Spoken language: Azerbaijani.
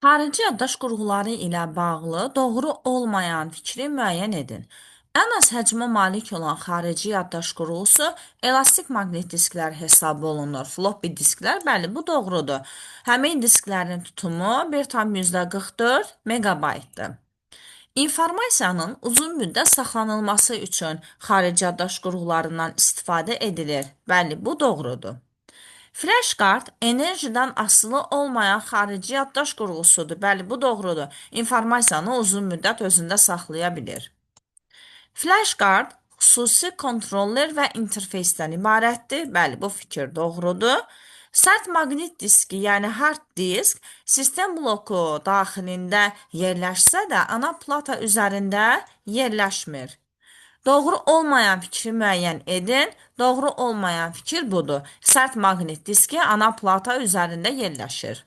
Xarici yaddaş qurğuları ilə bağlı doğru olmayan fikri müəyyən edin. Ən az həcmə malik olan xarici yaddaş qurğusu elastik maqnit disklər hesab olunur. Floppy disklər, bəli, bu doğrudur. Həmin disklərin tutumu 1,44 meqabaytdır. İnformasiyanın uzun müddət saxlanılması üçün xarici yaddaş qurğularından istifadə edilir. Bəli, bu doğrudur. Flash kart enerjidən asılı olmayan xarici yaddaş qurğusudur. Bəli, bu doğrudur. İnformasiyanı uzun müddət özündə saxlaya bilir. Flash kart xüsusi kontroller və interfeysdən ibarətdir. Bəli, bu fikir doğrudur. Sərt maqnit diski, yəni hard disk, sistem bloku daxilində yerləşsə də ana plata üzərində yerləşmir. Doğru olmayan fikri müəyyən edin. Doğru olmayan fikir budur. Sərt maqnit diski ana plata üzərində yerləşir.